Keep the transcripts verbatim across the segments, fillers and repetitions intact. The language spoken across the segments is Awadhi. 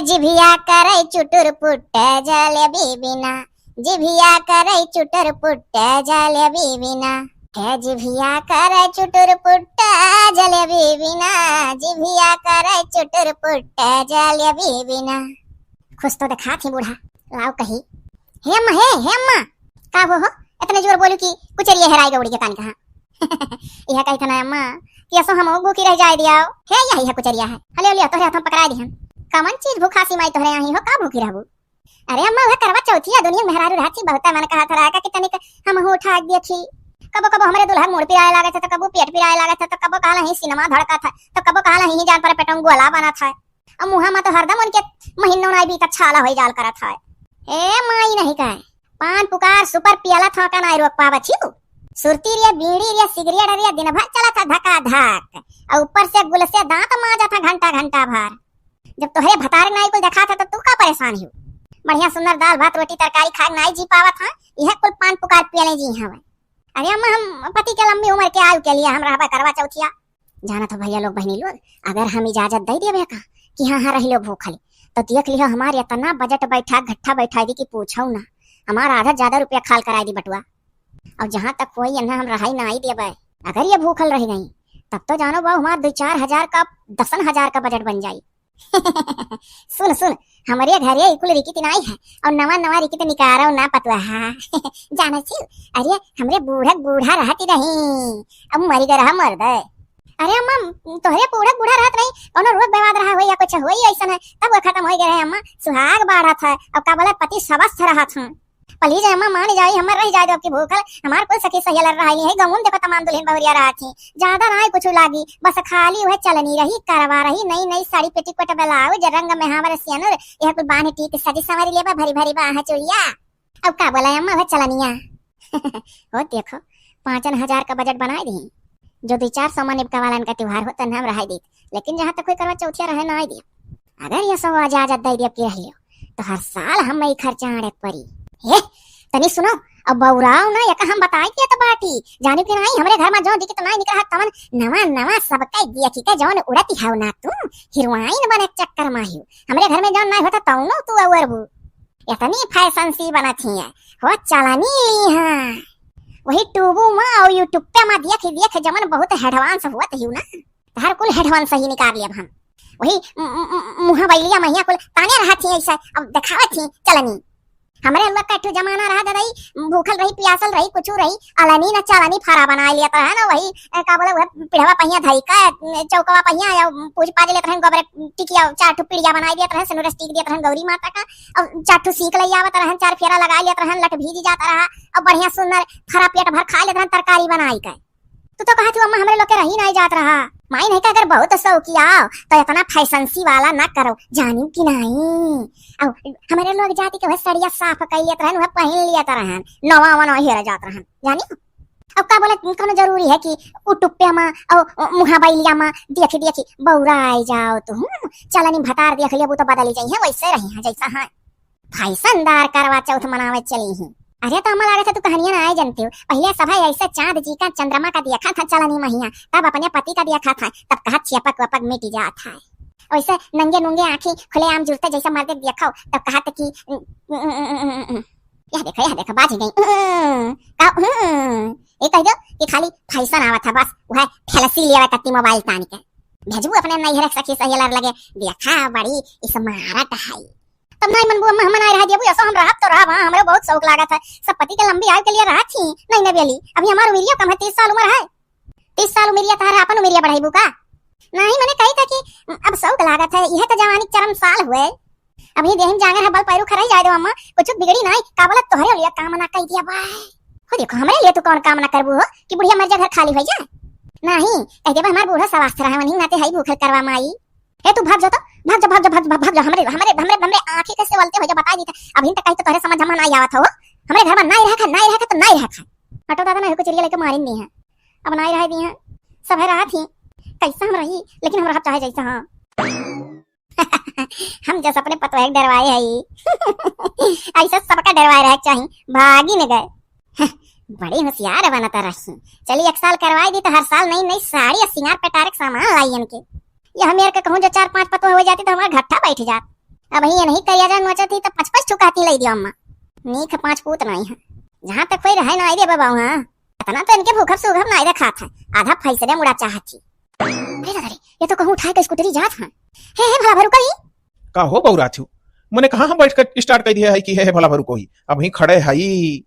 जिभिया करे चुटुर पुट जलेबी बिना, जिभिया करे चुटुर पुट जलेबी बिना। हे जिभिया करे चुटुर पुट जलेबी बिना, जिभिया करे चुटुर पुट जलेबी बिना। खुश तो देखात ही बूढ़ा, लाओ कही, "हे अम्मा, हे, हे अम्मा।" "का हो हो? इतने जोर बोलू कि कुचरिया हेराई गए उड़ी के कान कहाँ?" "यह कही था ना अम्मा कि असो हम भूखी रह जाए दियाओ।" "हे, यही है कुचरिया है, हले, हले, तोहरे हाथों पकड़ा दिहन।" "कमन चीज भूखासी माई तोहरे यहाँ हो, का भूखी रहबू?" "अरे अम्मा, वह करवा चौथिया दुनिया मेहरारू रहती, बहुत मन कहा था राय का कि तनिक हम हो उठा दिया थी। कबो कबो हमरे दुल्हा मूड़ पिराए लागत है, तो कबो पेट पिराए लागत है, तो कबो कहला ही सिनेमा धड़का था, तो कबो कहला ही जान पर पेटों गोला बना था। अब मुहा मा तो हरदम उनके महीनों नाई बीत छाला होई जाल करत है।" "ए माई नहीं कहे, पान पुकार सुपर पियला था का नाई रोक पावत ही तू। सुरती रे, बीड़ी रे, सिगरेट रे, दिन भर चलत है धका धक, और ऊपर से गुल से दांत माजत है घंटा घंटा भर। जब तोहरे भतारे नाई कुल देखा था तो तू का परेशान हो? बढ़िया सुंदर दाल भात रोटी तरकारी खाए नाई जी पावत है, यह कुल पान पुकार पियले जी हवे।" "अरे अम्मा, हम पति के लंबी उम्र के आयु के लिए हम रहबे करवा चौथिया।" "जानत हो भैया लोग, बहनी लोग, अगर हम इजाजत दे देवे का कि हाँ, हाँ, रही लो भूखल, तो देख लियो हमार इतना बजट बैठा, घट्ठा बैठा दी कि पूछो ना, हमार आधा ज्यादा रुपया खाल कराई दी बटुआ। और जहाँ तक होई, इन्हें हम रहाई ना आई देवे। अगर ये भूखल रह गई, तब तो जानो बा, हमार दो चार हजार का, दसन हजार का बजट बन जाई।" "सुन, सुन, हमरे घरे इकुल रिकित नाई है, और नवा नवा रिकित निकारो ना पतुआ।" "जाने छी, अरे हमरे बूढ़क बूढ़ा रहती नहीं, अब मरी गए रहा मर दे।" "अरे अम्मा, तोहरे बूढ़क बूढ़ा रहत नहीं, कौनो रोग बेवाद रहा होई या कुछ होई ऐसन है, तब वो खत्म हो गए रहे अम्मा, सुहाग बाढ़त है, अब का बोले पति स्वस्थ रहत हूँ।" "प्लीज अम्मा मान जाई, हमर रह जाए दो आपकी भूखल, हमार कुल सखी सहेलर रही है, गमुन देखो तमाम दुल्हन बहुरिया रहत ही, ज्यादा नाई कुछ लागी, बस खाली वह चलनी रही, करवा रही, नई नई साड़ी पेटीकोट ब्लाउज, रंग में हमर सेनुर, यह कुल बांध टीक सजी संवरी लेबा, भरी भरी बाह चुड़िया।" "अब का बोला अम्मा वह चलनिया?" "हो देखो, पाँचन हजार का बजट बनाए दी, जो दो चार सौ मन इबका वालन का त्योहार हो तन हम रहाई देत, लेकिन जहाँ तक कोई करवा चौथिया रहे ना आई दी।" "अगर ये सब इजाजत दे दिया कि रह लियो, तो हर साल हम ई खर्चा आड़े परी।" "हे, तनी सुनो, अब बौराओ ना, एक हम बताई दिया तो बाटी, जानी कि नहीं, हमरे घर में जौन दिखत नहीं निकला है, तमन नवा नवा सबके दिया, ठीक है, जौन उड़ती हाउ ना तू, हीरोइन बने के चक्कर में ही। हमरे घर में जौन नहीं होता, तौनो तू अवरबू। इतनी फैशन सी बनत ही है, हो चलनी ली हाँ। वही ट्यूबू में और YouTube पे में देख देख जमन बहुत एडवांस हुआ तही ना, तहर कुल एडवांस ही निकाल लिया हम। वही मु-, मु-, मु-, मुँह बैलिया महिया कुल ताने रहत ही ऐसे, अब दिखावत ही चलनी।" "हमरे लोग का एक ठो जमाना रहा ददाई, भूखल रही, प्यासल रही, कुछ रही, अलनी न चलनी फरा बनाए लेत रहे ना, वही, ए, का बोले, वह पिढ़वा पहिया धई का, ए, चौकवा पहिया या पूज पाज लेत रहे, गोबरे टिकिया चार ठो पिड़िया बनाए लेत रहे, सिनुरस टीक देत रहे गौरी माता का, और चार ठो सीख ले आवत रहे, चार फेरा लगा लेत रहे, लट भीज जात रहा, और बढ़िया सुंदर फरा पेट भर खा लेत रहे तरकारी बनाई का।" "तू तो कहत हूँ अम्मा, हमरे लोग के रही नहीं जात रहा।" "माई नहीं का अगर बहुत शौकिया हो, तो इतना फैशन सी वाला ना करो, जानी कि नहीं? अब हमरे लोग जाति के वह सड़िया साफ कर लेत रहन, वह पहन लेत रहन, नवा वनवा हेर जात रहन, जानी?" "अब का बोले, कोनो जरूरी है कि उटुप्या मा और मुहाबैलिया मा देखी देखी बौरा आई जाओ तू? हम्म, चलनी भतार देख लेबू तो बदली जाई है, वैसे रही है जैसा है।" फैशनदार करवा चौथ मनावे चली ही। अरे तो अम्मा लागत है तू कहानियां ना आए जनती हो। पहले सभा ऐसे चांद जी का चंद्रमा का देखा था चलनी महिया, तब अपने पति का देखा था, तब कहा छिपक वपक मिट जात है। वैसे नंगे नुंगे आँखी खुले आम जुरते जैसे मर्दे देखो, तब कहा था कि, "उम, उम, उम, उम, उम, उम।" यह देखो, यह देखो, बाज गई। उम, का, उम, ये कह दो कि खाली फैशन आवत है बस, वह फैलसी लिया कत्ती मोबाइल तान के। भेजबू अपने नैहर के सखी सहेलर लगे, देखा बड़ी स्मार्ट है। तब नहीं मनबू अम्मा, हम नहीं रह देबू, ऐसा हम रहब तो रहब, हाँ, हमरो बहुत शौक लागत है। सब पति के लंबी आयु के लिए रहत ही, नहीं न बेली। अभी हमार उमिरिया कम है, तीस साल उम्र है। तीस साल उमिरिया तहरा अपन उमिरिया बढ़ाईबू का? नहीं, मने कही था कि अब शौक लागत है, यह तो जवानी के चरम साल हुए। अभी देहिन जांगर है, बल पैरू खरई जाए दो अम्मा, कुछ बिगड़ी नहीं, का बोला तोहरे लिए काम ना कही दिया बाय। हो देखो, हमरे लिए तू कौन काम ना करबू हो कि बुढ़िया मर जा, घर खाली हो जाए? नहीं, कह देबा हमार बूढ़ा स्वास्थ्य रहे, वहीं नाते हई भूखल करवा माई। हे तू भाग जा तो, भाग जा, भाग जा, भाग जा, भाग जा, हमरे, हमरे, हमरे, हमरे आँखी के सेवलते हो जा, बताई दी था। अभी तक कही तो तोहरे समझ में ना आवत हो। हमरे घर में ना रह खा, ना रह खा तो ना रह खा। हटो दादा, ना हो कुछ लेके मारिन नहीं है। अब ना रह दी है। सब है राहत ही। कैसा हम रही, लेकिन हम रहब चाहे जैसा, हाँ। हम जस अपने पतोह के डरवाए हई। ऐसा सबका डरवाए रहे चाही, भागी न गए। बड़ी होशियार बनत रही। चली एक साल करवाई दी तो हर साल नई नई साड़ी और सिंगार पेटारे के सामान लाई इनके। ये हम यार के कहूँ जो चार पांच पतोह हो जाती तो हमारा घट्टा बैठ जात। अब ही ये नहीं करिया जान नोचत ही, तब पच पच ठुकाती लई दियो अम्मा। नीक पाँच पूत नाई है। जहाँ तक कोई रहे नाई रे बाबा, वहाँ। इतना तो इनके भूखब सूखब नाई रखात है। आधा फैसले मुड़ा चाहत ही। अरे दादा रे, ये तो कहूँ उठाए के स्कूटरी जात है। हे, हे, भला भरू कही। का हो बौरा थू? मने कहाँ हम बैठ के स्टार्ट कर दिया है कि हे, हे, भला भरू कोई? अब ही खड़े हई।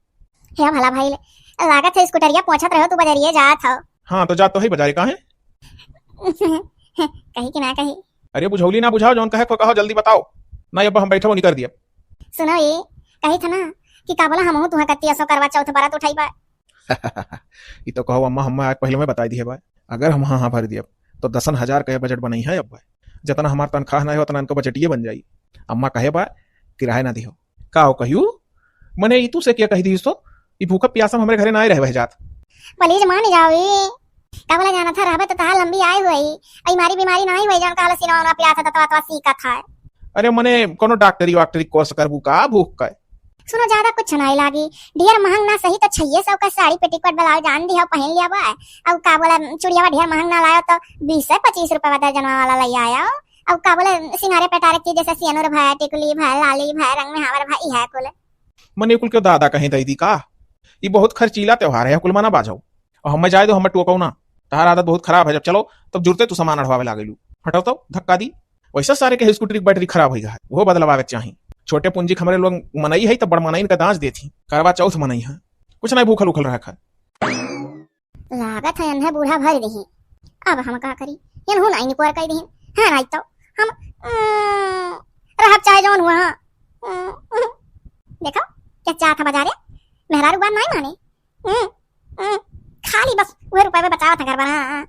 हे भला भाई ले, लागत है स्कूटरिया पोंछत रहो तू बजरिए जात हो। हाँ, तो जात तो है बजारे, काहे? कही कि ना कही? अरे बुझौली ना बुझाओ, जौन कहे को कहो, जल्दी बताओ। ना अब हम बैठो नहीं कर दिया। सुनो ये, कही था ना कि का बोला हमहू तुहा कत्ती असो करवा चौथ बरात उठाई बा। ई तो कहो अम्मा, हम आज पहले में बताई दिए बा, अगर हम हाँ, हाँ भर दिया तो दसन हजार के बजट बनई है अब। जितना हमार तनख्वाह ना हो उतना इनको बजटिए बन जाई। अम्मा कहे बा कि रहे ना दिहो। का हो कहियो? मने ई तू से क्या कही दी सो? ई भूखा प्यासा हमरे घरे ना रहे जात। प्लीज मान जाओ ई। का बोला जाना था रहबे तो तहार लंबी आय हुई। ई मारी बीमारी ना हुई जौन कहला सिनवा उनवा पिरात है, दतवा तवा सीखत है। अरे मने कोनो डॉक्टरी वाक्टरी कोर्स करबू का भूख का? सुनो ज्यादा कुछ नहीं लागी। ढेर महंग ना सही तो छइये सौ का साड़ी पेटीकोट ब्लाउज जान दिया पहन लिया बा। अब का बोला चुड़िया ढेर महंग ना लायो तो बीस से पच्चीस रुपया दर्जनवा वाला ले आयो। अब का बोले सिंगारे पेटारे की जैसे सियनुर भय, टिकुली भय, लाली भय, रंग में हावर भय, ई है कुल। मने कुल के दादा कहीं दई दी का? ई बहुत खर्चीला त्योहार है, कुल मना बाझो। और हमें जाए दो, हमें टोको ना। तहार आदत बहुत खराब है, जब चलो तब जुरते तू सामान अढ़वावे लागेलू। हटो तो धक्का दी। वैसे सारे के स्कूटरी की बैटरी खराब होई है, वो बदलवावे के चाही। छोटे पूंजी के हमरे लोग मनई है, तब बड़ मनई इनका दांच देती। करवा चौथ मनई है, कुछ नहीं भूखल उखल रहा खा। लागत है अन्हे बूढ़ा भर दही। अब हम का करी? एनहू नाई निकोर कई दही। हाँ, नाई तो हम, उम, रहब चाहे जौन हुआ, हाँ। उम, उम। देखो, क्या चाह था बजारे? मेहरारू बात नाई माने। उम, उम। खाली बस वह रुपये में बचावत है घर बना।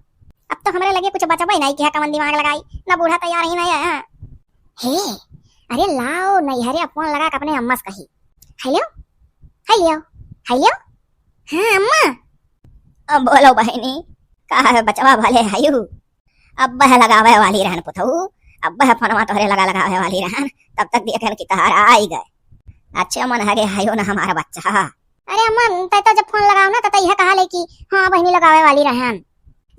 अब तो हमरे लगे कुछ बचबे नाई किया, कमन दिमाग लगाई। ना बूढ़ा तैयार ही नहीं है। हे, अरे लाओ, नैहरे फोन लगा के अपने अम्मा से कही। हेलो, हेलो, हेलो। हाँ, अम्मा। अब बोलो बहिनी, का है बचवा भले हयू? अब वह लगावे वाली रहन पुतऊ, अब वह फोनवा तोहरे लगा लगावे वाली रहन, तब तक देखन कि तहार आई गए। अच्छे मन हगे हयो ना हमारा बच्चा। अरे अम्मा, तै तो जब फोन लगाओ ना, त तै यह कहा ले कि हाँ बहिनी लगावे वाली रहन।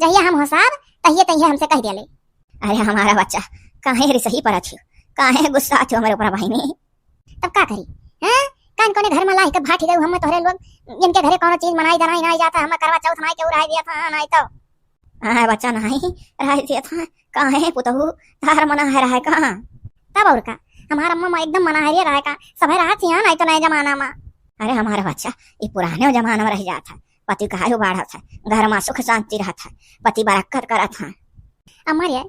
जहिया हम होसाब, तहिए तहिए हमसे कह दिया ले। अरे हमारा बच्चा, काहे रिसही पर अच्छी, काहे गुस्सा अच्छी हमारे ऊपर बहिनी? तब का करी? हैं? कान कोने घर में लाही के भाठी गए हम तोहरे लोग, इनके घरे कोनो चीज मनाई दनाई नाई जाता, हम करवा चौथ नाई के उड़ाई दिया था, नाई तो। हाँ बच्चा, नाई रह दिया था, काहे पुतहू, तार मना है रहे का? तब और का, हमार अम्मा मा एकदम मना है रे रहे का, सभे रहा थी, हाँ, नाई तो नए जमाना मा। अरे हमारा बच्चा, ये पुराने जमाना में रह जात है, पति कहायु बाढ़त है, घर मा सुख शांति रहत है, पति बरक्कत करत है। अम्मा रे,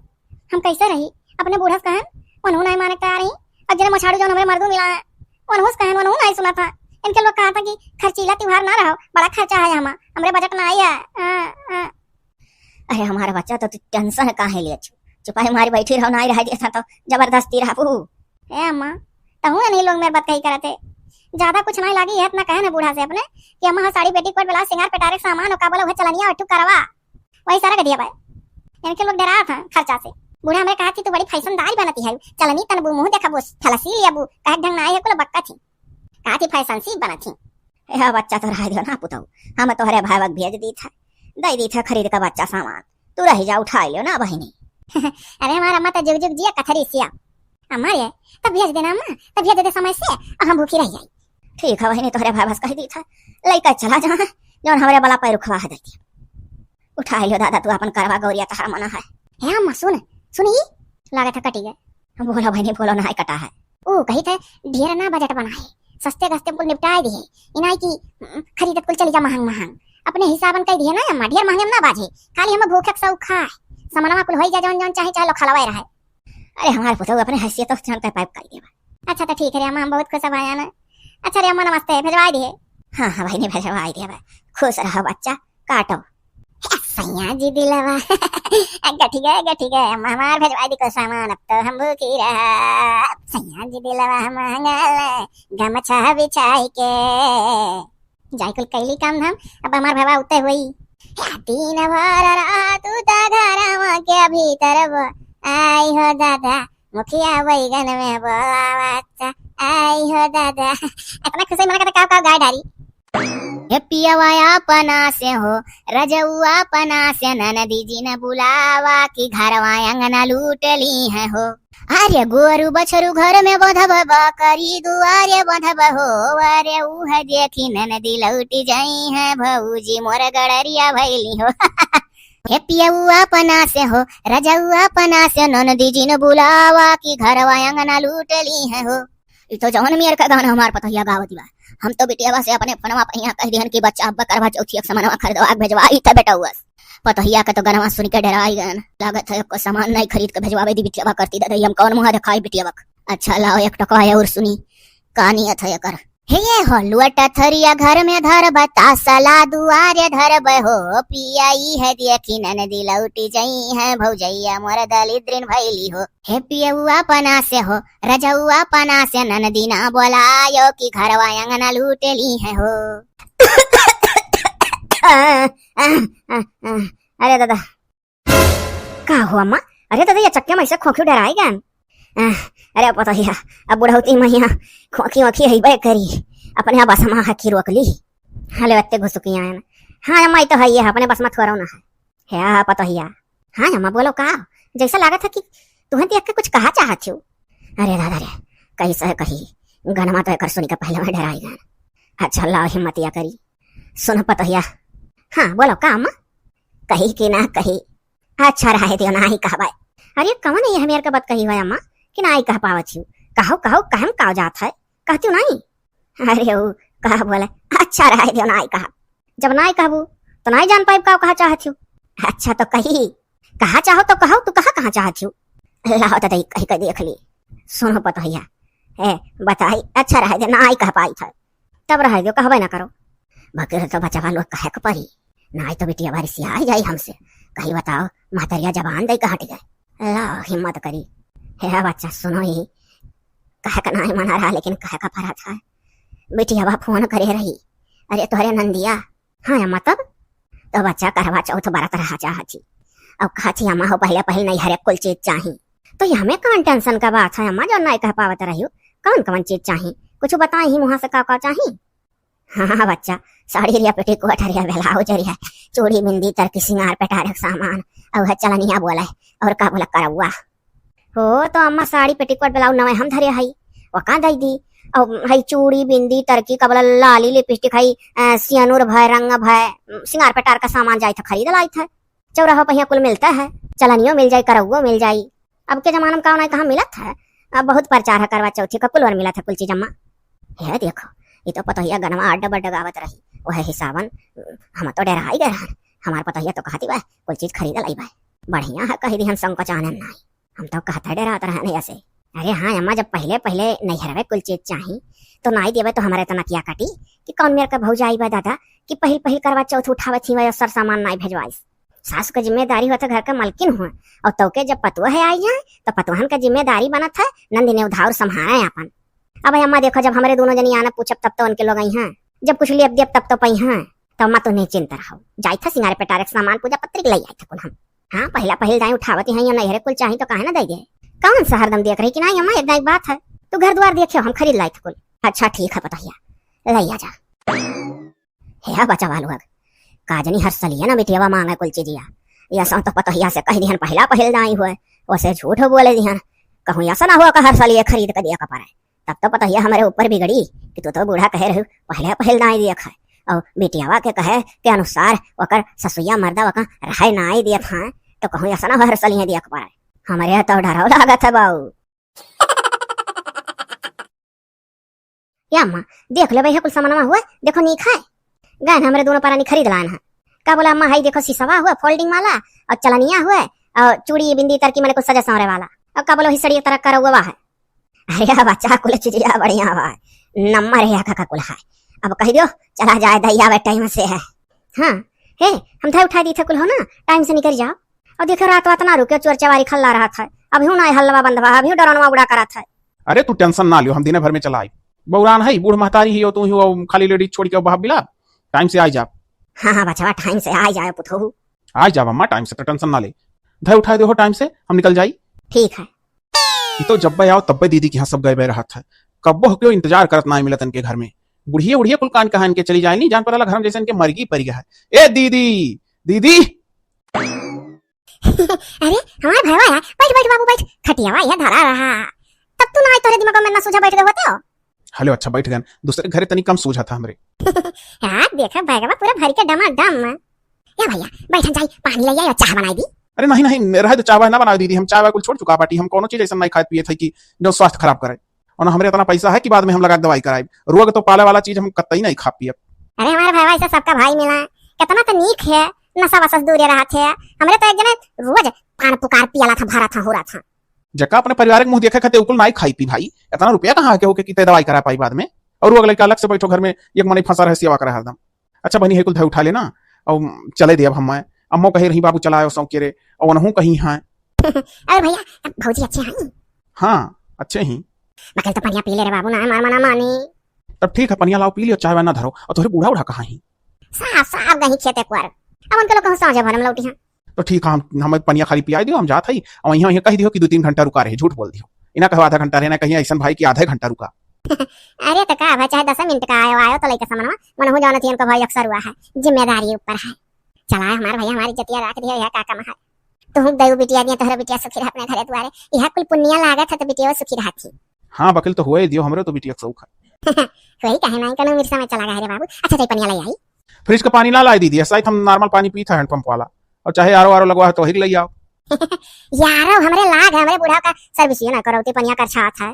हम कैसे रही? अपने बूढ़ा से कहन, उन्हों नहीं माने तैयार ही, और जने मछाड़ू जौन हमरे मर्दू मिला है, उन्हों से कहन, उन्हों नहीं सुना था। इनके लोग कहा था कि खर्चीला त्योहार ना रहो, बड़ा खर्चा है हमा, हमरे बजट ना आई है। आ, आ। अरे हमारा बच्चा तो तू टेंशन काहे लिया छू? चुपाई मारी बैठी रहो, ना रह दिया था तो जबरदस्ती रहबू। ए अम्मा, तहूँ नहीं लोग मेरे बात कही करते। ज्यादा कुछ नहीं लागी है, इतना कहे ना बूढ़ा से अपने कि अम्मा हो साड़ी पेटीकोट ब्लाउज सिंगार पेटारे के सामान हो का बोला वह चलनिया अठू करवा। वही सारा के दिया बाय। इनके लोग डरा था खर्चा से। बूढ़ा हमरे कहा कि तू बड़ी फैशनदार बनती है, चलनी तनबू मुँह देखबू, फलसी लियाबू, कहे ढंग ना आई है कुल बक्का थी। कहा थी फैशन सी बनत थी। ए बच्चा तो रह दियो ना पुतऊ, हम तोहरे भावक भेज दी था, दे दी था खरीद का बच्चा सामान, तू रह जा उठा लियो ना बहिनी। अरे हमारा अम्मा तो जुग जुग जिया कथरी सिया। अम्मा रे, तब भेज देना अम्मा, तब भेज दे समय से, और हम भूखी रह जाई। ठीक है बहिनी, तोहरे भाई बस कह दी था, लइका चला जा, जौन हमरे बला पैर उखवा है देती। उठा लियो दादा, तू अपन करवा गौरिया तहार मना है। हे अम्मा सुन, सुन ई, लागत है कटी गए। बोलो बहिनी बोलो, ना कटा है। ऊ कही थे ढेर ना बजट बनाए, सस्ते गस्ते कुल निपटाए दिए, इनाई की उम, खरीदत कुल चली जा महंग महंग। अपने हिसाबन कह दिए ना अम्मा, ढेर महंगे में ना बाजे, खाली हम भूखे के सौख खाए, समनवा कुल होई जा जौन जौन चाहे चाहे लो खलवाए रहे। अरे हमारे पुतहु अपने हैसियत से जानता है पाइप कर देवा। अच्छा तो ठीक है रे अम्मा, हम बहुत खुश भया ना। अच्छा रे अम्मा नमस्ते, भेजवाए दिए। हाँ हाँ बहिनी भेजवाए दिए भाई, खुश रहो बच्चा, काटो। हे सैया जी दिलवा। गठी गए गठी गए अम्मा हमार भेजवाए दी को सामान, अब तो हम भूखी रहा। सैया जी दिलवा हम मंगल गमछा बिछाई के। जाई कुल कैली काम धाम, अब हमार भवा उते होई। या दिन भर रहा तू ता घरवा के भीतर वो, आई हो दादा, मुखिया बैगन में बोलावता, आई हो दादा। इतना खुशी मना करता काव काव गाय डारी। हे पियवा अपना से हो, रजऊ अपना से, ननदी जिन बुलावा कि घरवा अंगना लूट लीहैं हो। अरे गोरू बछरू घर में बंधब, बकरी दुआरे बंधब हो, अरे उहै देखी ननदी लौटि जइहैं, भौजी मोर गड़रिया भइली हो। हे पियऊ अपना से हो, रजऊ अपना से, ननदी जिन बुलावा कि घरवा अंगना लूट लीहैं हो। ई तो जवन मेर का गाना हमार पतोहिया गावत बा। हम तो बिटियावा से अपने फोनवा पर यहाँ कहि दिहन कि बच्चा, अब करवा चौथी एक सामानवा खरीदवा के भेजवाई थे बेटउआ से। पतोहिया के तो गनवा सुनि के डेराइ गएन। लागत है एको सामान नाहीं खरीद के भेजवावे दी बिटियावा करती दादा, हम कौन मुँह देखाई बिटियावा के। अच्छा लाओ एक टोकवा अउर सुनी, का नियत है एकर। हे हो लुअटा थरिया घर में धरब, तासला दुआरे धरब हो, पिया इहै देखी ननदी लौटि जइहैं, भौजइया मोर दलिद्रिन भइली हो। हे पियऊ अपना से हो, रजऊ अपना से, ननदी ना बोलायो कि घरवा अंगना लूट लीहैं हो। अरे दादा, का हो अम्मा? अरे दादा, ये चक्के में ऐसे खोंखी डेराइ गएन। आह, अरे पतोहिया, अब बुढ़ौती में यहाँ खोंखी वोंखी हइबे करी, अपने आप बसमा हकी रोक ली। हले अत्ते घुसुकी आएन। हाँ अम्मा, ई तो है, ये अपने बसमा थोरो ना है। हे पतोहिया। हाँ अम्मा, बोलो का? जैसा लागत है कि तुहैं देख के कुछ कहा चाहत हो। अरे दादा रे, कैसे कही, गनवा तो एकर सुनि के पहिले में डेराइ गएन। अच्छा लाओ हिम्मतिया करी। सुनो पतोहिया। हाँ बोलो का अम्मा? कही कि ना कही? अच्छा रहे दियो, नाहीं कहबै। अरे कवन है ये हमेर का बात कही हो अम्मा कि नाहीं कह पावत हो? कहो कहो, कहम का जात है, कहती हो नाहीं? अरे ऊ का बोले, अच्छा रहे दियो, नाहीं कहब। जब नाहीं कहबू तो नाहीं जान पाइब का कहा चाहत हो। अच्छा तो कही, कहा चाहो तो कहो, तू कहा कहा चाहत हो? लाओ तो दई कही के देख ली। सुनो पतोहिया, ए बताई, अच्छा रहे दे, नाहीं कह पाई था। तब रहे दियो, कहबे ना करो। बकर तो बचवा लोग कहे के परी, नाहीं तो बिटिया बारी सियाई जाई हमसे। कही बताओ, महतरिया जबान दई के हटि गए। लाओ हिम्मत करी। हे बच्चा सुनो, ई कहे का नाहीं मना रहा, लेकिन कहे का परा था। बिटियावा फोन करे रही, अरे तोहरे नंदिया। हाँ अम्मा तब? तो बच्चा करवा चौथ बरत रहा चाहत ही, अउ कहत ही अम्मा हो पहिले पहिले नैहरे कुल चीज चाही। तो ये हमें कौन टेंशन का बात है अम्मा, जो नाहीं कह पावत रही हो? कौन कौन चीज चाही? कुछ बताई ही मुँहा से का का चाही? हाँ, हाँ, बच्चा, साड़ी रिया, पेटीकोट रिया, ब्लाउज रिया, चूड़ी, बिंदी, तरकी, सिंगार, पेटारे के सामान, अउ है चलनिया बोले, अउर का बोला, करौआ। हो, तो अम्मा साड़ी, पेटीकोट, ब्लाउज नवे हम धरे हई, वका दई दी। अउ हई चूड़ी, बिंदी, तरकी, का बोला, लाली, लिपस्टिक, हई, अ, सियनुर भय, रंग भय, सिंगार पेटार का सामान जाई था, खरीद लाई था। चौराहा पहिया कुल मिलता है, चलनियो मिल जाई, करौओ मिल जाई। अब के जमाना में का नाहीं कहाँ मिलत है, अब बहुत प्रचार है करवा चौथी का, कुल वर मिलत है कुल चीज अम्मा। हे देखो, ई तो पतोहिया गनवा अड्ड बड्ड गावत रही, वह हिसाबन हम तो डेराई गए रहन। हमार पतोहिया तो कहती बा, कुल चीज खरीद लाई बा। बढ़िया है, कही दिहन संकोच आने नाहीं। हम तो कहते डेरात रहन ऐसे। अरे हाँ अम्मा, जब पहिले पहिले नैहरवे कुल चीज चाही, तो नाहीं देवे तो हमारे तो नकिया काटी कि कौन मेर का भौजाई बा दादा, कि पहिल पहिल करवा चौथ उठावत ही वह सर सामान नाहीं भेजवाइस। सास के जिम्मेदारी होत है घर के मलकिन हुआ, अउर तोके जब पतोह है आई है, तो पतोहन के जिम्मेदारी बनत है नंदिनी उधार संभारे आपन। अब अम्मा देखो, जब हमरे दोनों जनी आना पूछब तब तो उनके लोग आई हैं, जब कुछ लेब देब तब तो पई हैं। तो अम्मा तू निश्चिंत रहो, जाई था सिंगारे पेटारे के सामान पूजा पत्री के ले आई था कुल हम। हाँ, पहिला पहिल दाई उठावती हैं, या नैहरे कुल चाही तो काहे ना दे दे। कौन सा हरदम देख रही कि नाहीं अम्मा, एक दाई बात है, तू घर द्वार देखियो, हम खरीद लाई था कुल। अच्छा ठीक है पतोहिया, ले आ जा। हे बचवा लोग, का जनी हर सलिया ना बिटियावा मांगे कुल चीजिया। या सौ तो पतोहिया से कह दिहन पहिला पहिल नाई हुए, ओसे झूठ बोले दिहन। कहूँ ऐसा ना हुआ कि हर सलिया खरीद के दिया के परे। तब तो पतोहिया हमरे ऊपर बिगड़ी कि तू तो बूढ़ा कहे रहू, पहिले पहिल नाई दिया खाए। और बिटियावा के कहे के अनुसार ओकर ससुइया मर्दा ओका रहे नाई दिया खाए, तो कहूँ ऐसा ना हुआ हर सलिया दिया के परे। हमरे तो डरो लागत है बाऊ। या अम्मा, देख लो भाई, है कुल सामानवा हुआ, देखो नीक है। गए हमरे दोनों परानी खरीद लान है। का बोला अम्मा, हाई देखो शीशवा हुआ, folding वाला, और चलनिया हुआ, और चूड़ी बिंदी तरकी मने कुछ सजे संवरे वाला। और का बोलो ही सड़ी तरह करा हुआ है। अरे बच्चा, कुल चीजिया बढ़िया हुआ है, नंबर है का, का कुल है। अब कह दियो, चला जाए दैया वे टाइम से है। हाँ, हे, हम धर उठा दी थे कुल हो ना, टाइम से निकल जाओ। और देखो रात वात ना रुके, चोर चवारी खल्ला रहा था, अभी ना हल्लवा बंद हुआ, अभी डरनवा उड़ा करा था। अरे तू टेंशन ना लियो, हम दिने भर में चला आई। बौरान है, बूढ़ महतारी ही हो, तू ही हो, खाली लेडीज छोड़ के बाप बिला, टाइम से आई जा। हाँ, हाँ, बचवा, टाइम से आई जाए पुतहू। आई जा अम्मा, टाइम से, तो टेंशन ना ले। धर उठा दे हो टाइम से, हम निकल जाई। ठीक है। ई तो जब्बे आओ तब्बे दीदी के यहाँ सब गए बे रहत है। कब्बो हो क्यों इंतजार करत ना मिलत इनके घर में। बुढ़िया उढ़िया कुल कान कहान के चली जाए, नहीं जान पड़ाला घर में जैसे इनके मरगी परि गया है। ए दीदी, दीदी। अरे, हमार भयवा है, बैठ, बैठ बाबू, बैठ। खटियावा यह धरा रहा। तब तू ना आए, तोहरे दिमाग में ना सूझा बैठ गए होते हो। हेलो, अच्छा बैठ गए। दूसरे घरे तनी कम सूझा था हमरे। हाँ, देखा बैगवा पूरा भर के डमा डम। या भैया, बैठन जाई, पानी ले आई और चाह बनाई दी। अरे नहीं, नहीं, रहे तो चाह वाह ना बनावे दीदी, हम चाह वाह कुल छोड़ चुका बाटी। हम कोनो चीज ऐसा नहीं खाए पिए थे कि जो स्वास्थ्य खराब करे। और ना हमरे इतना पैसा है कि बाद में हम लगा के दवाई कराई। रोग तो पाले वाला चीज हम कतई नहीं खा पिए। अरे हमारे भाई, भाई से सबका भाई मिला, कितना तो नीक है, नशा वशा से दूर रहा थे। हमरे तो एक जने रोज पान पुकार पियाला था, भरा था, हो रहा था। जका अपने परिवार के मुंह देखे खातिर उकुल नाई खाई पी भाई, इतना रुपया कहाँ के होके कि ते दवाई करा पाई बाद में। और वो अगले के अलग से बैठो घर में, एक मनई फंसा रहे सेवा करे हरदम। अच्छा बहनी, है कुल धै उठा लेना और चले दे अब हम। अम्मो कहे रही बाबू चलाओ सौंके रे, और वनहू कहीं हैं। अरे भैया, भौजी अच्छे हैं? हाँ, अच्छे ही। बकल तो पनिया पी ले रे बाबू, ना मार मना मानी। तब ठीक है, पनिया लाओ पी लियो, चाय वाय ना धरो। और तोहरे बूढ़ा उढ़ा कहाँ ही? साफ साफ गही खेते कुआर, अब उनके लोग कहूँ साँझे भर में लौटी हैं। तो ठीक है, हम, हमें पनिया खाली पियाई दियो, हम जात हई। और यहाँ, यहाँ कह दियो कि दो तीन घंटा रुका रहे, झूठ बोल दियो। इना कहो आधा घंटा रहे, ना कहीं ऐसन भाई कि आधा घंटा रुका। अरे तो का भाई, चाहे दस मिनट का आयो, आयो तो लइका समनवा, मनहु जानत ही इनको भाई अक्सर हुआ है, जिम्मेदारी ऊपर है। चला हमार भैया, हमारी इज्जतिया राख दियो, यह का काम है। तू दयू बिटिया दिया, तोहरा बिटिया सुखी रह अपने घरे दुआरे, यह कुल पुनिया लागत है तो बिटिया सुखी रहत ही। हाँ बकिल, तो हुए दियो, हमरे तो बिटिया के शौक है। वही काहे ना, कोनो मिर्चा में चला गया रे बाबू। अच्छा, चाय पनिया ले आई। फ्रिज का पानी ना लाई दीदी, ऐसा ही हम नॉर्मल पानी पीत है हैंडपंप वाला, और चाहे आरो आरो लगवा है तो वही ले आओ। यारो हमरे लाग है, हमरे बूढ़ा का सर्विसियो ना करौती पनिया कर छात है।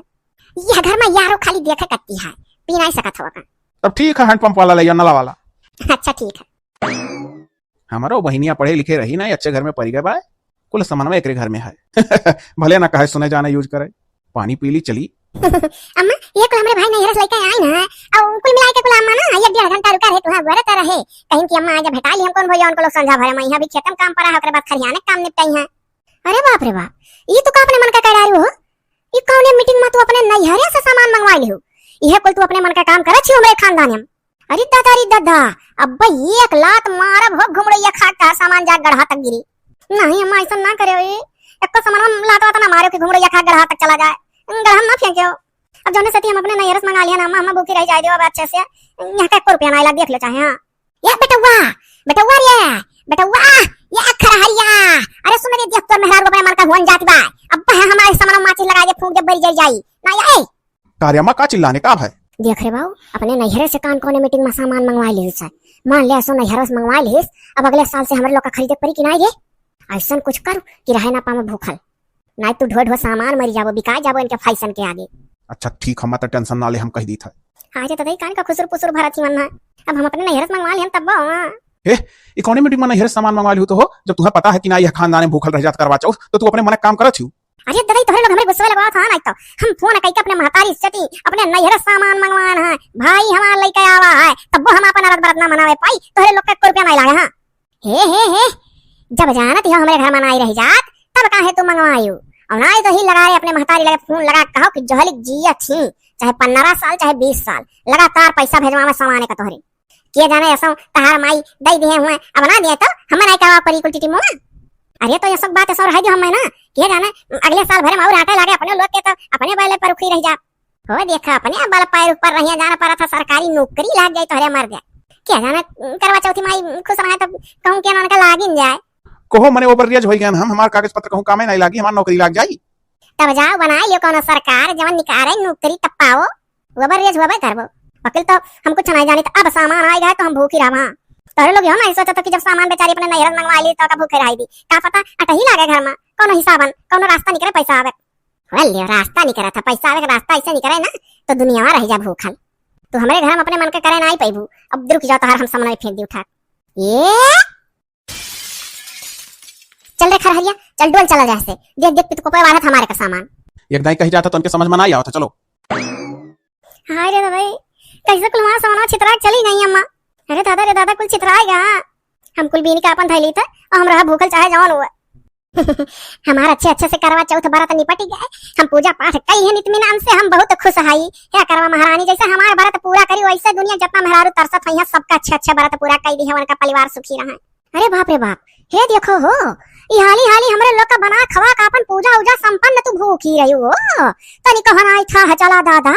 यह घर में यारो खाली देखे कत्ती है, पी नहीं सकत हो का। तब ठीक है, हैंडपंप वाला ले आओ, नला वाला। अच्छा ठीक है। हमारो बहिनिया पढ़े लिखे रही ना, अच्छे घर में पढ़ गए बा, कुल सामानवा एकरे घर में है। भले ना कहे सुने जाने यूज करे, पानी पी ली चली। अम्मा, ये कुल हमरे भाई नैहर से लेके आए ना, और कुल मिला के कुल अम्मा ना एक डेढ़ घंटा रुका रहे, तुहां गुरत रहे, कहीं कि अम्मा आजा भेटा ली हम कौन भैया, उनको लोग संझा भरे में यहाँ भी खेतम काम पड़ा है, ओकरे बाद खरियाने काम निपटाई है। अरे बाप रे बाप, ये तो का अपने मन का कह रही हो? ये कौने मीटिंग में तू अपने नैहरे से सामान मंगवा लियो? यह कुल तू अपने मन का काम करे छी हमरे खानदान में। अरे दादा, अरे दादा, अब्बे एक लात मारब हो घुमड़ैया खा के सामान जा गढ़ा तक गिरी। नहीं अम्मा, ऐसा ना करे, एको सामान हम लात वात ना मारे कि घुमड़ैया खा गढ़ा तक चला जाए, गढ़ा में ना फेंके हो। अब जौने सती हम अपने नैहर से मंगा लिया ना अम्मा, अम्मा भूखी रह जाए दियो अब अच्छे से, यहाँ का एको रुपया ना आइला, देख लो चाहे। हाँ, ये बेटौआ, बेटौआ रे, बेटौआ, ये खरहरिया, अरे सुन रे, देख तोर मेहरारू अपने मन का हुन जात बा, अब्बे हमारे सामान माचिस लगा दे, फूंक दे, बरी जल जाई ना। ये का रे अम्मा, का चिल्लाने का है? देख रे बाऊ, अपने नैहरे से कान कोने मीटिंग में सामान मंगवा लिहिस है। मान ले, असो नैहरे से मंगवा लिहिस, अब अगले साल से हमरे लोग का खरीदे पड़ी कि नाई रे? ऐसन कुछ कर कि रहे ना पावे भूखल, नाई तू ढो ढो सामान मरी जाबो, बिका जाबो इनके फैशन के आगे। अच्छा ठीक है, मैं तो टेंशन ना ले, हम कह दी था। हाँ रे, तो दई कान का खुसुर पुसुर भरत ही मन है। अब हम अपने नैहरे से मंगवा लिहन तब बा। ए, ई कौने मीटिंग में नैहरे से सामान मंगवा लिहू तो हो, जब तुम्हें पता है कि ना यह खानदान में भूखल रह जात करवा चौथ, तो तू अपने मन काम करत हियो। अरे ददा, ई तोहरे लोग हमरे गुस्से लगवा था ना, तो हम फोन कइके अपने महतारी से चटी, अपने नैहरे सामान मंगवान है, भाई हमार लइके आवा है, तब वो हम अपन अरत बरत ना मनावे पाई, तोहरे लोग का एको रुपया नहीं लागे। हाँ, हे, हे, हे, जब जानत हो हमरे घर में नाई रह जात, तब काहे तू मंगवायू? और नाई तो ही लगा रे अपने महतारी लगे फोन लगा के कहो कि जहलिक जिया छी, चाहे पन्द्रह साल, चाहे बीस साल, लगातार पैसा भेजवावे सामाने का तोहरे। के जाने ऐसा तहार माई दई दिए हुए, अब ना दिए तो हमें नहीं कहवा परी कुल टीटी मुआ। अरे तो ये सब बात ऐसा रह दियो हमें ना, के जाने अगले साल भरे में और आटे लागे अपने लोग के, तो अपने बैले पर रुकी रह जा। हो देखा, अपने बल पैर ऊपर रहिया, जाना पड़ा था सरकारी नौकरी लाग जाए तोहरे मर जाए। क्या जाने करवा चौथी माई खुश रहे तो कहूँ के ना उनका लागिन जाए। कहो मने ओवर रेज होई गए हम, हमार कागज पत्र कहूँ कामे नहीं लागी, हमार नौकरी लाग जाई। तब जाओ बनाए लियो कौनो सरकार, जवन निकारे नौकरी तब पाओ, ओवर रेज होबे करबो। वकील तो हम कुछ नहीं जानी, तो अब सामान आए गए तो हम भूखी रहा। तोहरे लोग यो नहीं सोचत कि जब सामान बेचारी अपने नैहर मंगवा ली तो का भूखे रही दी, का पता अटही लागे घर में, कौनो हिसाबन, कौनो रास्ता निकले पैसा आवे। बोल लियो, रास्ता निकरा था, पैसा आवे के रास्ता ऐसे निकरे ना, तो दुनिया में रह जा भूखल। तू हमरे घर में अपने मन के करे ना आई पैबू। अब रुक जाओ, तोहार हम सामने फेंक दी उठा। ये चल रे खरहरिया, चल डोल चला जाए से। देख, देख, पितकोपे वाला था हमारे का सामान। एक दाई कही जाता तो उनके समझ में ना आवत था, चलो। हाय रे भाई, कैसे कुल हमारा सामान छितरा के चली गई अम्मा। अरे दादा रे दादा, कुल छितरा गया। हम कुल बीनी का अपन धैली था, और हम रहा भूखल चाहे जवान हुआ। हमार अच्छे अच्छे से करवा चौथ बरत निपट गए, हम पूजा पाठ कई है इत्मीनान से, हम बहुत खुश हई। हे करवा महारानी, जैसे हमार बरत पूरा करी वैसे दुनिया जितना मेहरारू तरसत हई हैं, सबका अच्छे अच्छे बरत पूरा कई दी है, उनका परिवार सुखी रहे। अरे बाप रे बाप, हे देखो हो, ई हाली हाली हमरे लोग का बना खवा का अपन पूजा उजा संपन्न तू भूखी रही हो, तनी कहन आई था चला दादा।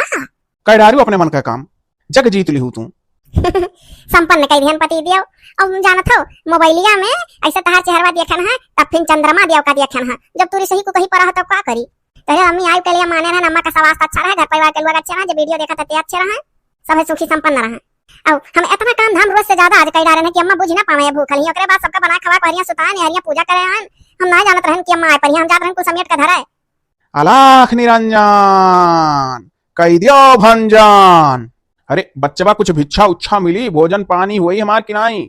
कैडारू अपने मन का काम, जग जीत लिहू तू। संपन्न कई दिहन पति देव। अब जानत हो, मोबाइलिया में ऐसे तहार चेहरवा देखन है, तब फिर चंद्रमा देव का देखन है। जब तू सही को कहीं पर हो, तब का करी? तोहरे अम्मी आई के लिए माने रहन, अम्मा का स्वास्थ्य अच्छा रहे, घर परिवार के लोग अच्छे रहे, जब वीडियो देखत हते अच्छे रहे, सभे सुखी संपन्न रहे। अब हम इतना काम धाम रोज से ज्यादा आज कई डारे हैं कि अम्मा बुझ ना पावे भूखल ही, ओकरे बाद सबका बना खवा के हरिया सुताए ने हरिया पूजा करे हैं। हम ना जानत रहन कि अम्मा आए पर ही, हम जात रहन कुछ समेट के धरे। अलख निरंजन, कई दियो भंजन। अरे बच्चवा, कुछ भिक्षा उच्छा मिली, भोजन पानी हुई हमार कि नाई?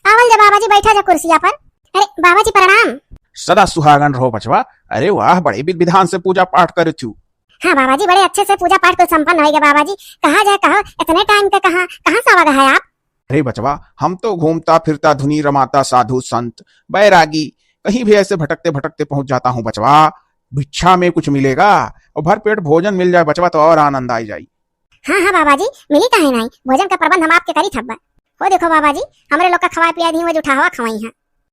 आवल जा बाबा जी, बैठा जा कुर्सिया पर। अरे बाबा जी प्रणाम। सदा सुहागन रहो बचवा। अरे वाह, बड़े विधि विधान से पूजा पाठ करे थू। हाँ बाबा जी, बड़े अच्छे से पूजा पाठ कुल संपन्न होइगा बाबा जी। कहा जाए कहो, इतने टाइम के कहाँ, कहाँ से आवा है आप? अरे बचवा, हम तो घूमता फिरता धुनी रमाता साधु संत बैरागी कहीं भी ऐसे भटकते भटकते पहुंच जाता हूँ बचवा। भिक्षा में कुछ मिलेगा और भर पेट भोजन मिल जाए बचवा तो और आनंद आ जाई। हाँ हाँ बाबा जी, मिली काहे नाई, भोजन का प्रबंध हम आपके करी थब्बा। हो देखो बाबा जी, हमरे लोग का खवाए पियाए दी, वो जुठावा खवाई है।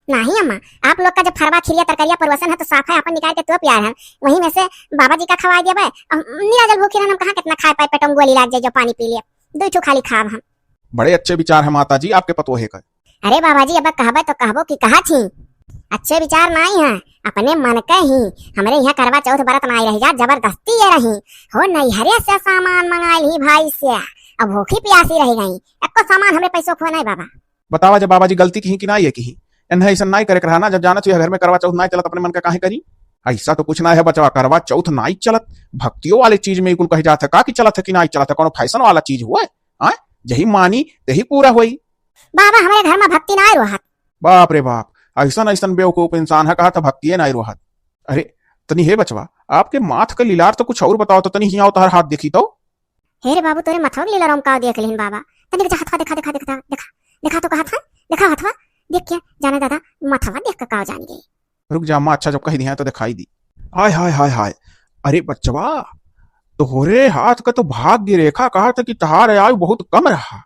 नाही अम्मा, आप लोग का जब फरवा खिरिया तरकरिया परोसन है तो साफा अपन निकाल के तो प्यार है, वहीं में से बाबा जी का खवाए देबे। अब निराजल भूखी रहन, हम कहाँ कितना खाए पाए, पेटों में गोली लाग जाए जो पानी पी लिए, दो ठो खाली खाब हम। बड़े अच्छे विचार है माता जी आपके पतोहे का। अरे बाबा जी, अब कहबे तो कहबो कि कहा थी, अच्छे विचार नाई है, अपने मन के ही। हमरे यहाँ करवा चौथ बरत नाई रही जा, जबरदस्ती ये रही हो, नैहरे से सामान मंगाइल ही भाई से, अब भूखी प्यासी रह गई, एको सामान हमरे पैसों खो नहीं बाबा। बतावा जब बाबा जी गलती की कि ना ये की, एन्हे ऐसा नाई करे के रहा ना, जब जानत हुई घर में करवा चौथ नाई चलत, अपने मन का काहे करी? ऐसा तो कुछ ना है बचवा, करवा चौथ नाई चलत, भक्तियों वाले चीज में कुल कहे जात है का कि चलत है कि नाई चलत है, कोनो फैशन वाला चीज हुआ है? हाँ, यही मानी तही पूरा हुई। बाबा हमरे घर में भक्ति नाई रहत। बाप रे बाप, ऐसन ऐसन बेवकूफ इंसान है, कहा था भक्तिये नाई रहत। अरे तनी हे बचवा, आपके माथ का लीलार तो कुछ और बताओ तो, तनी हियाओ तोहर हाथ देखी तो। हे रे बाबू, तोरे मथवा के लीलार हम का देख लेन बाबा। तनी जा हथवा देखा, देखा, देखा, देखा, देखा तो कहा था, देखा हथवा, देख के जाने दादा, मथवा देख के का जान गए। रुक जा अम्मा, अच्छा जब कह दिया तो दिखाई दी। हाय हाय हाय हाय, अरे बचवा, तोहरे हाथ का तो भाग्य रेखा कहा था कि तहार आयु बहुत कम रहा।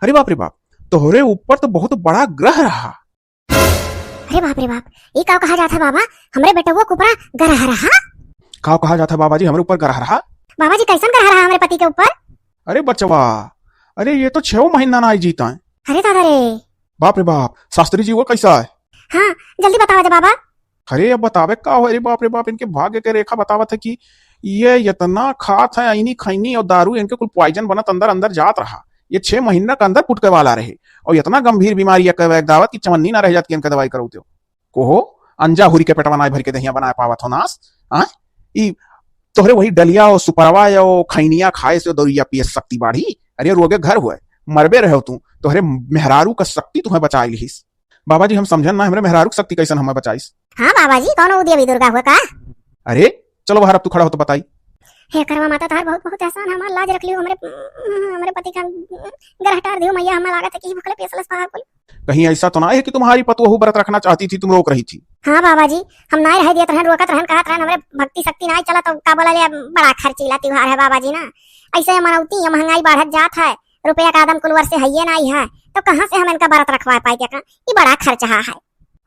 अरे बाप रे बाप, तोहरे ऊपर तो बहुत बड़ा ग्रह रहा। अरे बाप रे बाप, ये का कहा जाता है बाबा? हमरे बेटवा के ऊपर ग्रह रहा? का कहा जाता है बाबा जी, हमरे ऊपर ग्रह रहा? बाबा जी, कैसन ग्रह रहा हमरे पति के ऊपर? अरे बचवा, अरे ये तो छह महीना ना आई जीता है। अरे दादा रे। बाप रे बाप, शास्त्री जी वो कैसा है? हाँ, जल्दी बतावा जा बाबा। अरे अब बतावे का हो, अरे बाप रे बाप, इनके भाग्य के रेखा बतावत है कि ये इतना खात है अइनी खैनी और दारू, इनके कुल पॉइजन बनत अंदर अंदर जात रहा। ये छह महीना के अंदर फुटके वाला रहे और इतना गंभीर बीमारी है कहवे एक दावत कि चवन्नी ना रह जात कि इनका दवाई करौते हो। कोहो, अंजा हुरी के पेटवा नाय भर के दहिया बनाए पावत हो नास। हाँ, ई तोहरे वही डलिया और सुपरवा और खैनिया खाए से दौरिया पिए शक्ति बाढ़ी। अरे रोगे घर हुए, मरबे रहो तू, तोहरे मेहरारू का शक्ति तुम्हें बचाई लिहिस। बाबा जी, हम समझन ना, हमरे मेहरारू के शक्ति कैसन हमें बचाइस? हाँ बाबा जी, कौन उ देवी दुर्गा हुआ का? अरे, चलो बाहर, अब तू खड़ा हो तो बताई। हे करवा माता, तार बहुत, बहुत एहसान, हमार लाज रख लियो, हमरे, हमरे पति का ग्रह टार दियो मैया, हमें लागत है कि भुखले पियसलस पहाड़ कुल। कहीं ऐसा तो ना है कि तुम्हारी पतोहू व्रत रखना चाहती थी, तुम रोक रही थी? हाँ बाबा जी, हम ना रह देत रहन, रोकत रहन, कहत रहन, हमरे भक्ति शक्ति ना चला, तो का बोला ले, बड़ा खर्चीला त्योहार है बाबा जी ना, ऐसे मनौती है, महंगाई बढ़त जात है, रुपया का आदम कुल वर्ष से हइये नाई है, तो कहाँ से हम इनका व्रत रखवा पाई? क्या ई बड़ा खर्चहा है।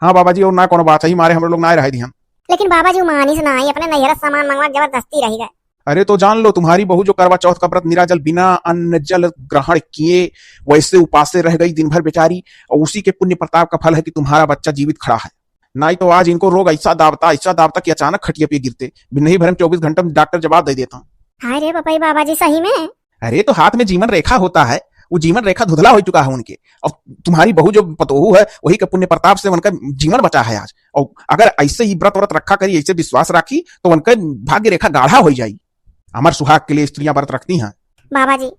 हाँ बाबा जी, और ना कोनो बात है, मारे हम लोग ना रह दिहन। लेकिन बाबा जी, उ मानिस नाई, अपने नैहर से सामान मंगवा के जबरदस्ती रह गए। अरे तो जान लो, तुम्हारी बहू जो करवा चौथ का व्रत निराजल बिना अन्न जल ग्रहण किए वैसे उपासे रह गई दिन भर बेचारी, और उसी के पुण्य प्रताप का फल है कि तुम्हारा बच्चा जीवित खड़ा है। नहीं तो आज इनको रोग ऐसा दावता, ऐसा दावता कि अचानक खटिया पे गिरते। बिन्नही भर में चौबीस घंटे में डॉक्टर जवाब दे देता। हाय रे बपई बाबा जी, सही में? अरे तो हाथ में जीवन रेखा होता है, वो जीवन रेखा धुधला हो चुका है उनके। और तुम्हारी बहू जो पतोहू है, वही के पुण्य प्रताप से उनका जीवन बचा है आज। और अगर ऐसे ही व्रत व्रत रखा करी, ऐसे विश्वास राखी, तो उनका भाग्य रेखा गाढ़ा हो जाई। अमर सुहाग के लिए स्त्रियां व्रत रखती हैं। बाबा जी,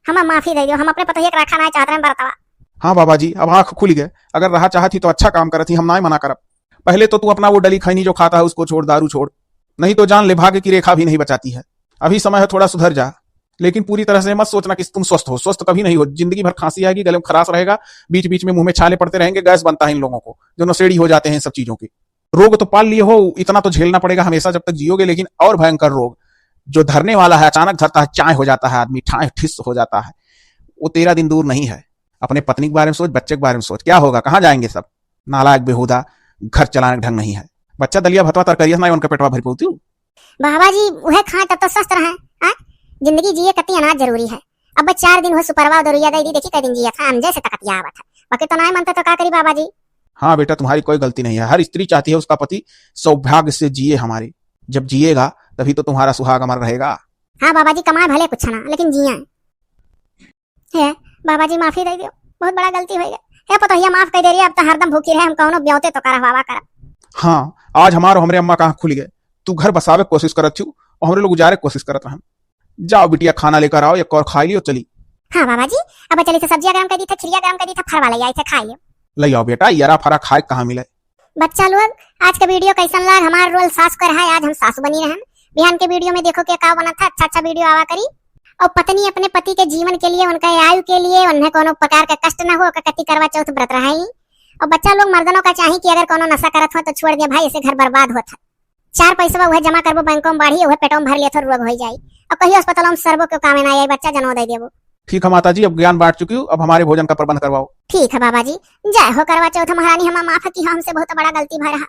हमें माफी दे दियो, हम अपने पतोहिया के रखा ना चाहत रहे व्रतवा। हाँ बाबा जी, अब आँख खुल गए। अगर रहा चाहत ही तो अच्छा काम करत ही, हम ना मना करब। पहले तो तू अपना वो डली खैनी जो खाता है उसको छोड़, दारू छोड़, नहीं तो जान ले भाग्य की रेखा भी नहीं बचाती है। अभी समय है, थोड़ा सुधर जा, लेकिन पूरी तरह से मत सोचना कि तुम स्वस्थ हो। स्वस्थ कभी नहीं हो, जिंदगी भर खांसी आएगी, गले में खराश रहेगा, बीच बीच में मुंह में छाले पड़ते रहेंगे। गैस बनता है इन लोगों को जो नशेड़ी हो जाते हैं इन सब चीजों के। रोग तो पाल लिए हो, इतना तो झेलना पड़ेगा हमेशा जब तक जियोगे, लेकिन और भयंकर रोग जो धरने वाला है, अचानक धरता है, चाय हो जाता है आदमी, ठाए ठिस हो जाता है, वो तेरह दिन दूर नहीं है। अपने पत्नी के बारे में सोच, बच्चे के बारे में सोच, क्या होगा, कहाँ जाएंगे सब? नालायक बेहुदा, घर चलाने का ढंग नहीं है। बच्चा दलिया भतवा तरकारिया से ना उनका पेटवा भर पाती हूँ। बाबा जी, उहे खाए तब तो स्वस्थ रहे। आ? जिंदगी जिए कती अनाज जरूरी है। अब बस चार दिन हुए सुपरवा दरुइया दे दी, देखी कै दिन जियत है, हम जैसे तकतिया आवत है। बाकी तो नाय मनते तो का करी बाबा जी। हाँ बेटा, तुम्हारी कोई गलती नहीं है। हर स्त्री चाहती है उसका पति सौभाग्य से जिए हमारी। जब जिएगा तभी तो तुम्हारा सुहाग अमर रहेगा। हाँ बाबा जी, कमाए भले कुछ ना, लेकिन जिए। हे बाबा जी, माफी दे दियो, बहुत बड़ा गलती हो गया। हे पतोहिया, माफ कर दे रही, अब तो हरदम भूखी रहे, हम कौनो ब्योते तो करवावा करब। हाँ, आज हमारो हमरे अम्मा का आँख खुल गए। तू घर बसावे के कोशिश करत थी और हमरे लोग उजारे के कोशिश करत रहन। जाओ बिटिया, खाना लेकर आओ, एक और खाई लियो, चली। हाँ बाबा जी, अब चली से सब्जिया गरम कर दी था, खिरिया गरम कर दी था, फरवा ले आई थे, खाई लियो। ले आओ बेटा, यरा फरा खाए कहाँ मिले। बच्चा लोग, आज का वीडियो कैसन लाग? हमार रोल सास कर है, आज हम सास बनी रहन। बिहान के वीडियो में देखो के का बनत है, अच्छा अच्छा वीडियो आवा करी। और पत्नी अपने पति के जीवन के लिए, उनका आयु के लिए, उन्हें कोनो प्रकार का कष्ट ना हो, ओकर कति करवा चौथ व्रत रहे। और बच्चा लोग, मर्दनों का चाही कि अगर कोनो नशा करत हो तो छोड़ दे भाई, ऐसे घर बर्बाद होत है। चार पैसवा उहे जमा करबो बैंकों में बाढ़ी, उहे पेटों में भर लिया तो रोग हो जाई। और कहियो अस्पतालों में सरबो के कामे ना आई, बच्चा जनो दे देबो। ठीक है माता जी, अब ज्ञान बांट चुकी हूँ, अब हमारे भोजन का प्रबंध करवाओ। ठीक है बाबा जी, जय हो करवा चौथ महारानी, हमार माफ किहो, हमसे बहुत बड़ा गलती भय रहा।